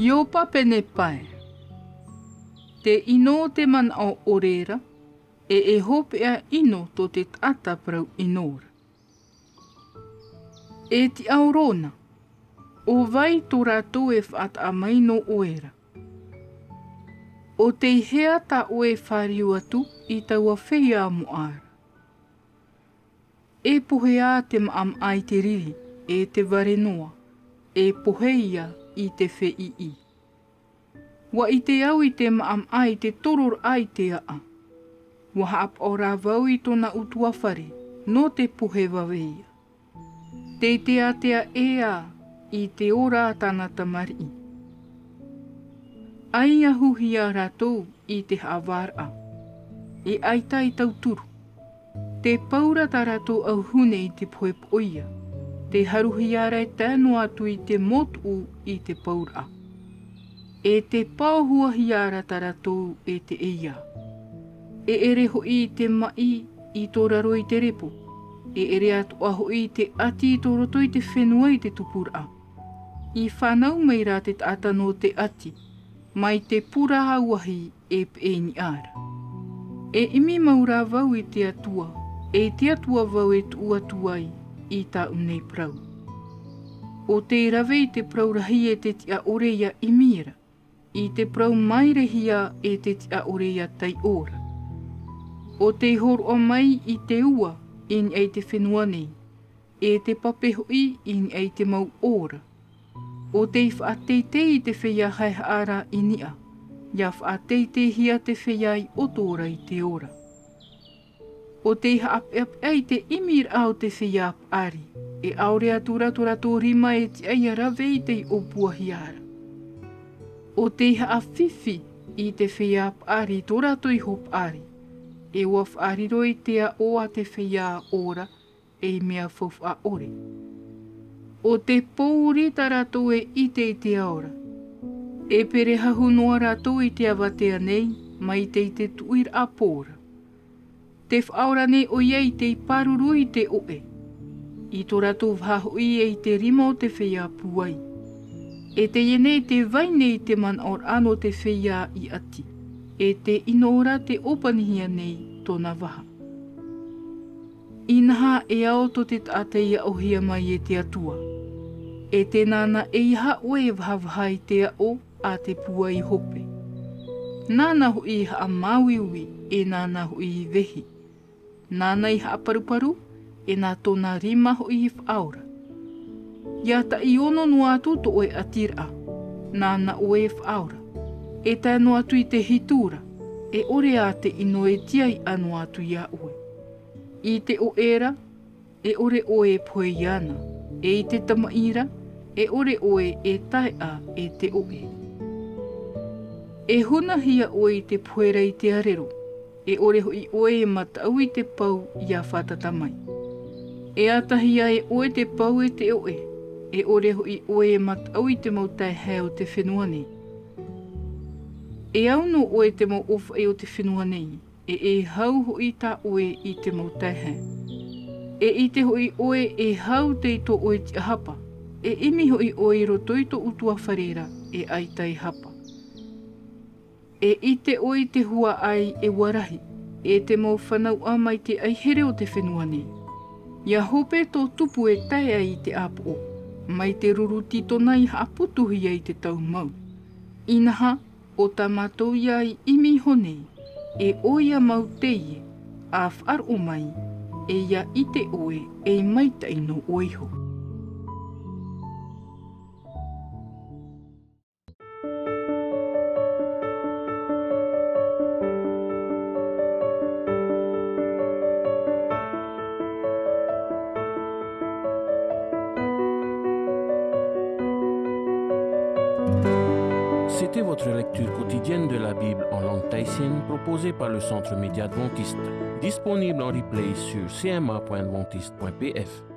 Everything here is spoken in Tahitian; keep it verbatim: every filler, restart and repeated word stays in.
Ioba pene pae. Te ʻino o te manaʻo ʻore ra, e e hopeʻa ʻino tō te taʻata parau ʻino ra. E tiʻaoro na, ʻo vai tō rātou e faʻataʻa mai nō ʻoe ra? ʻO tei hea tā ʻoe e fāriu atu i taua feiā moʻa ra? E pohe ā te maʻamaʻa i te riri, e te vare noa, e pohe ia i te fēʻiʻi. ʻUa ʻite au i te maʻamaʻa i te tororaʻa i te aʻa. ʻUa haʻapaʻo rā vau i tōna ʻutuāfare, nō te pohe vave ia. Tei teatea ʻē ā i te ora a tāna tamariʻi. ʻAi ahuhia rātou i te haʻavāraʻa, e ʻaita i tauturu. Tē pau ra tā rātou auhune i te pohe poʻia, tē haruhia ra e tae noa atu i te motuʻu i te pauraʻa. E tē paohuahia ra tā rātou e te ʻeiā. E ʻere hoʻi i te maʻi i tō raro i te repo, e ʻere atoʻa hoʻi i te ʻati i tō roto i te fenua i te tupuraʻa. I fānau mai rā te taʻata nō te ʻati, mai te pura auahi e peʻe i niʻa ra. E ʻimi mau rā vau i te Atua, e i te Atua vau e tuʻu atu ai i tāʻu nei parau. ʻO tei rave i te parau rahi e te tiʻa ʻore ʻia ʻimi ra, i te parau mairehia e te tiʻa ʻore ʻia taiʻo ra. ʻO tei hōroʻa mai i te ua i niʻa i te fenua nei, e te pape hoʻi i niʻa i te mau ʻō ra. ʻO tei faʻateitei i te feiā haehaʻa ra i niʻa, ʻia faʻateiteihia te feiā i ʻoto ra i te ora. ʻO tei haʻapeʻapeʻa i te ʻimiraʻa o te feiā paʻari, e ʻaore atu ra tō rātou rima e tiʻa ʻia rave i tei ʻōpuahia ra. ʻO tei haʻafifi i te feiā paʻari tō rātou iho paʻari, e ʻua faʻariro i te aʻo a te feiā ʻō ra, ei mea faufaʻa ʻore. ʻO te pōuri tā rātou e ʻite i te ao ra. E perehahu noa rātou i te avatea nei, mai te, i te tuʻiraʻa pō ra. Tē faʻaora nei ʻoia i tei pāruru i te ʻoʻe. I tō rātou vaha hoʻi e i te rima o te feiā pūai. E teie nei te vai nei te manaʻoraʻa nō te feiā i ʻati. E tē ʻino ra tē ʻōpanihia nei tōna vaha. Inaha e ao tō te taʻata i aʻohia mai e te Atua. E tē nāna ʻeiaha ʻoe e vahavaha i te aʻo a te pūai hope. Nāna hoʻi i haʻamāuiui, e nāna hoʻi i vehi. Nāna i haʻaparuparu, e nā tōna rima hoʻi i faʻaora. ʻIa taʻi ono noa atu tō ʻoe ʻatiraʻa, nāna ʻoe e faʻaora. E tae noa atu i te hitu ra, e ʻore ā te ʻino e tiaʻi noa atu iā ʻoe. I te ʻoʻe ra, e ʻore ʻoe e pohe iāna, e i te tamaʻi ra, e ʻore ʻoe e taeʻa e te ʻoʻe. E hunahia ʻoe i te pohe ra i te arero, e ʻore hoʻi ʻoe e mataʻu i te pau ʻia fātata mai. E ātahia e ʻoe te pau e te ʻoʻe, e ʻore hoʻi ʻoe e mataʻu i te mau taehae o te fenua nei. E au nō ʻoe te mau ʻōfaʻi o te fenua nei, e e hau hoʻi tā ʻoe i te mau taehae. E ʻite hoʻi ʻoe e hau tei tō ʻoe tiʻahapa, e ʻimi hoʻi ʻoe i roto i tō ʻutuāfare ra e ʻaita e hapa. E ʻite ʻoe i te huaʻai e ua rahi, e te mau fanauʻa mai te ʻaihere o te fenua nei. ʻIa hope tō tupu e tae ai i te ʻāpoʻo, mai te ruru tītona i haʻaputuhia i te tau mau. Inaha, ʻo tā mātou ïa i ʻimi iho nei, e ʻoia mau teie, ʻa faʻaroʻo mai, e ʻia ʻite ʻoe, ei maitaʻi nō ʻoe iho. C'était votre lecture quotidienne de la Bible en langue tahitienne proposée par le Centre Média Adventiste, disponible en replay sur C M A point adventiste point P F.